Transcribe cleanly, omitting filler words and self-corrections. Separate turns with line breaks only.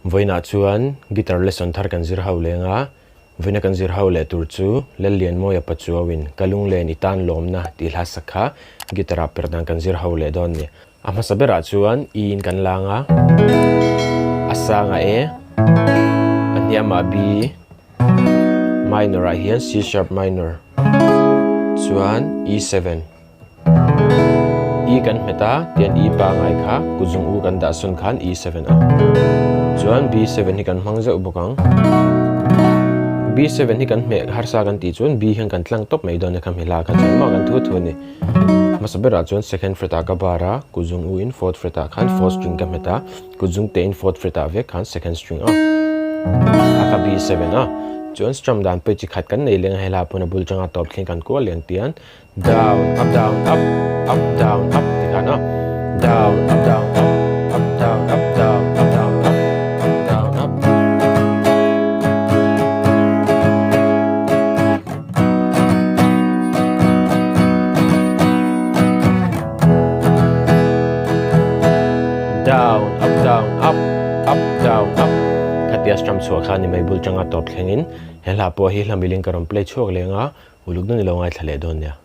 Vawiinah chuan guitar lesson thar kan zir ho leng a, vawiina kan zir ho leh tur chu Lallianmawia Pachuauin Ka lunglen i tan lawmna tih hla sak kha guitar ah perh dan kan zir ho leh dawn ni. A hmasa berah chuan E in kan lang a, a sangah E, a hniamah B, minor ah hian C sharp minor chuan E7. E kan hmet a, tian E pangai kha kutzung U kan dah sawn khan E7 a. Chuan B7 hi kan hmang zeuh bawk ang. B7 hi kan hmeh harsa kan tih chuan B hian kan tlang tawp mai dawn a kha hmehla kha chuan maw kan thu thu a ni. Hmasa berah chuan second fret ah ka bar a, kutzung U in fourth fret ah khan fourth string ka hmet a, kutzung te in fourth fret ah vek khan second string a. A kha B7 a. Chuan strum dan pawh chi khat kan nei leng a helai pawn a bul tanga tawp thleng kan kual leng tian Down, up, down, up, up, down, up ti khan a. Down, up, down, up, up, down, up, down, up, down, up, up, down, up. Down, up, down, up, up, down, up. Khatia strum chhuah khan ni mai bul tanga tawp thlengin he hla pawh hi hla milin ka rawn play chhuak leng a, uluk deuh ni lo ngaithla leh dawn nia.